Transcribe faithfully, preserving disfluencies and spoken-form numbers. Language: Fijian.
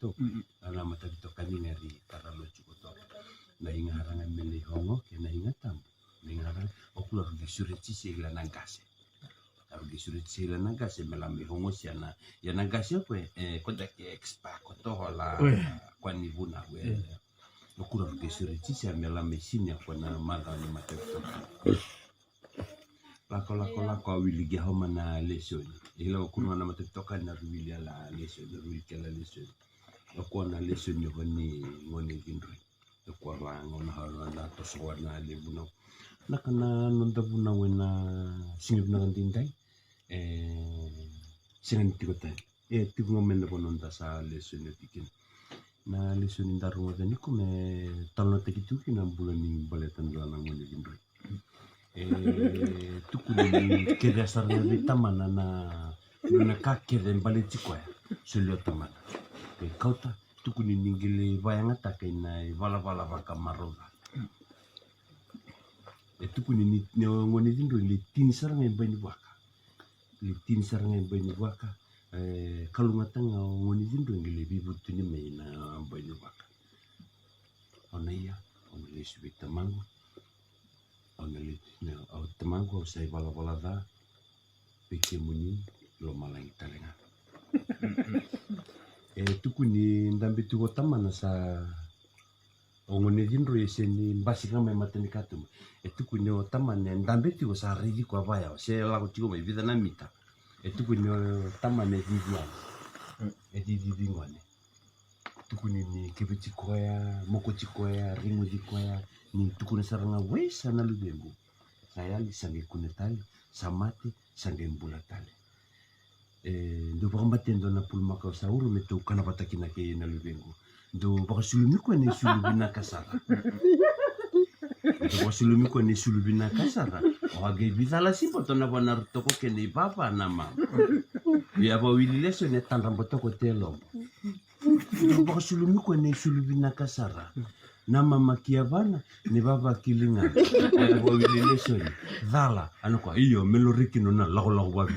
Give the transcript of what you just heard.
matavitokani. A na matavitokani ga ri tara loji koto. Na iga hara ga me lai hogo ke na iga tabu. Na iga hara ga o kula ru qai sureti se ila na qase. A ru qai sureti se ila na qase me la mai hogo se na ia na qase ko e koda ke expa koto hola. Kwa ni vuna we. O kura ru qai sureti se me la mai sini a kwa na maca ni matavitokani. Lako lako lako a wili qia homa na lesoni. Ila o kura na matavitokani na ru wili a la lesoni, ru wili ke la lesoni. O kua na lesoni ho ni gone cidroi. O kua la gona hau na toso wa na levu na. Na ka na noda vunau e na siga vinaka daidai. E siga ni tiko tani. E tiko ga mai na vanua da sa lesoni oti kina. Na lesoni da rogoca ni ko me talanoataki tiko kina bula ni baleta dua na gone cidroi. E tukuni ni kece sara ga vei tamana na nona ka kece baleti koya. Soli o tamana e kauta tukuni ni qai lai vayagataka ina ivalavala vakamarau ca. E tukuni ni gone cidroi lai tini sara ga i bai ni vaka. Lai tini sara ga i bai ni vaka. E kalougatataka ga o gone cidroi qai lai veivutuni mai na bai ni vaka. Au na ia, au na lesu vei tamaqu. Au na lesu, au tamaqu au sa ivalavala ca. Vei kemuni lomalagi tale ga. E tukuni dabe tiko o tamana sa o gone cidroi e se ni basika mai mata ni katuba. E tukuni o tamana e dabe tiko sa raici koya vaya se lako tiko mai vica na mita. E tukuni o tamana e cici yani. E cicici gone. Tukuni ni keveti koya, mokoti koya, reguci koya, ni tukuna sara ga wei sa na luvequ. Sa yali sa qai kune tale, sa mate, sa qai bula tale. E dau vakamate dua na pulumakau sa uro me tou kana vata kina kei na luvequ. Dau vakasulumi koya na isulu vinaka sara. Dau vakasulumi koya na isulu vinaka sara. O a qai vicala siboto na vana rutoko kei na ivava na mama. Ia vakawili lesoni e tadra botoko te lobo. Dau vakasulumi koya na isulu vinaka sara. Na mama ki yavana ni vava ki ligana. Ia vakawili lesoni. Cala ana koya io me loriki nona lakolako vavi.